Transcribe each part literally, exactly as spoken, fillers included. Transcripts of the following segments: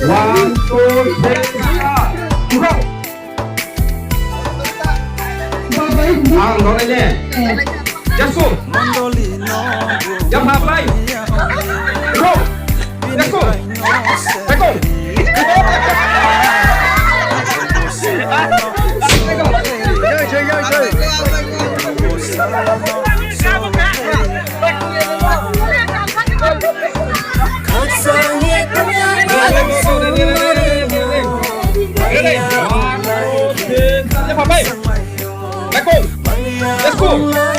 One, two, three, start. Go. Ang donai le. Yasko. Yapha bai. Go. Yasko. Baikong. Let's go! Let's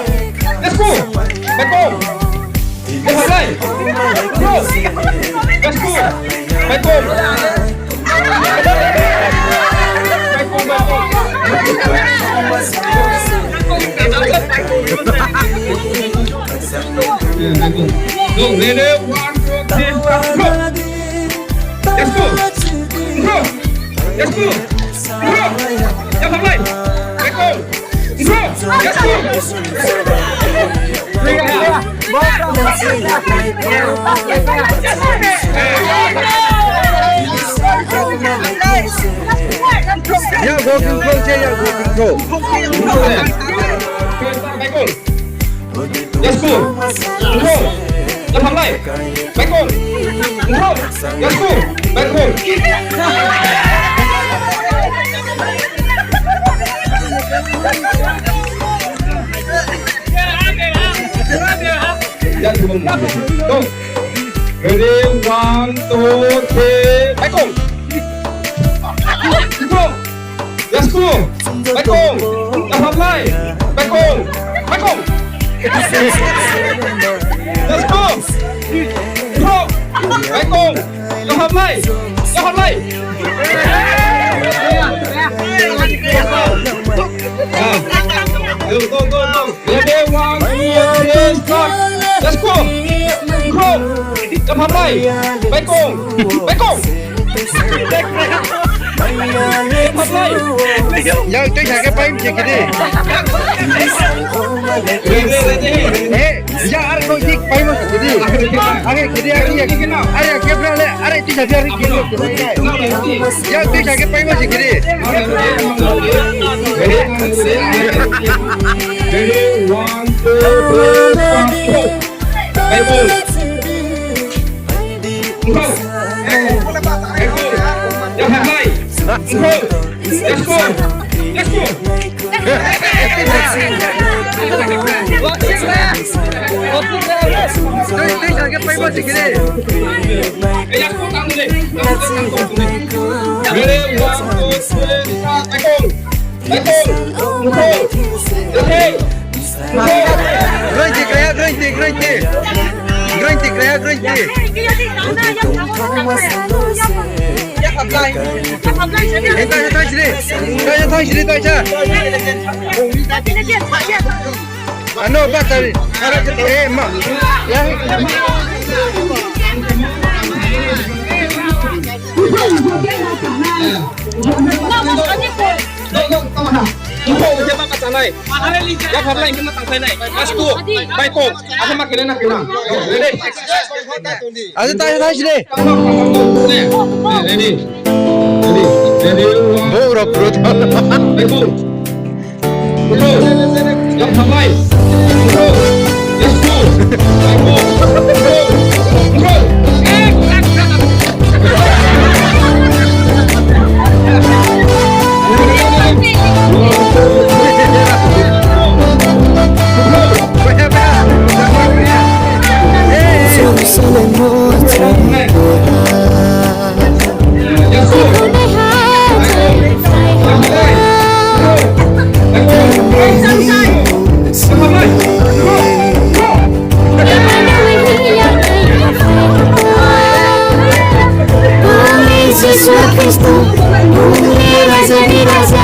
go! Let's go! Let's go! Let's go! Let's go! Go, ready, one, two, three, start, go. Let's go. Go. Let's go. Go. Let's go. Go. Let's go. Ya go control, ya go control. Let's go. Go. Let's go. Let's go. Let's go. Ready, one, two, three, baikong. Go. Let's go. Baikong. Yapha bai. Baikong. Baikong. Let's go. Go. Baikong. Yapha bai. Yapha bai. Go, go, go, go. Ready, one, two, three, start. Yasko. Kro. Yaphaplai. Baikong. Baikong. Yaphaplai. Yak tuisa khe pai mi se khe di. Eh, ya ar kau dik pai ma se khe di. Are khe di, are ya. Are ya khe bra le, are tuisa di, are khe di. Yak tuisa khe pai ma se khe di. Ready? Ready? One, two, three, four. Baikong. Let's go. Let's go. Let's go. Ready, one, two, three, start. Let's go. Let's go. Groing ti, kaya, groing ti, groing ti. Groing ti, kaya, groing ti. Eh, ta, ta, ta, sini. Ta, ta, ta, sini, ta, ta. Ano, ba, tari. Ara, eh, ma. Ya. Yaphaplai khe ma tangphainai. Let's go. Baikong. Asa ta, ta, sini. Ready. Ready. Ready. Bo rao puro ta. Baikong. Go. Yaphaplai. Go. Let's go. Go. Go. Jisu Khristo, bung le Raja ni Raja,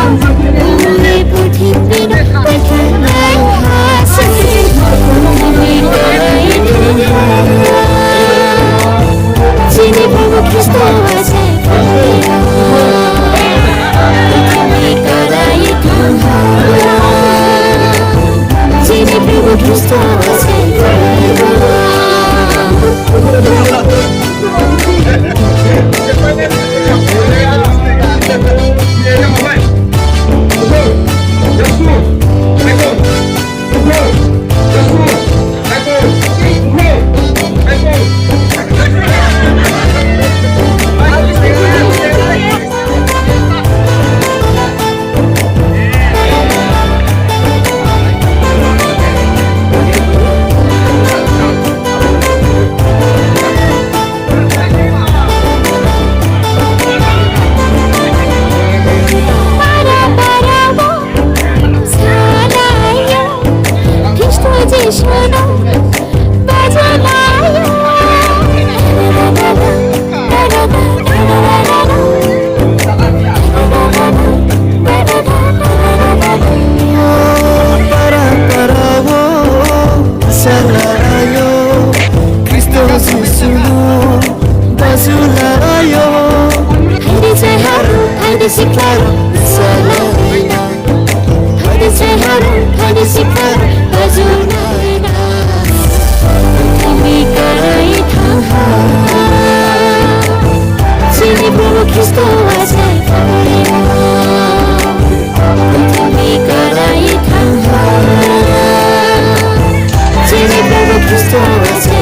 bung le purthimbi no baithangnaiha se. Chini Probhu Khristo achaiphainai, purthimbi krai thangha. Chini Probhu Khristo achaiphainai. Para, para, bo, salayo, Khristo Jisu no, bajulayo. Para, para, bo, salayo, Khristo Jisu no, bajulayo. Haide chaiha rao, haide sikla rao, salayo. Haide chaiha rao, haide sikla rao, bajulaina. Purthimbi krai thangha. Chini Probhu Khristo achaiphainai. Purthimbi krai thangha. Chini Probhu Khristo achai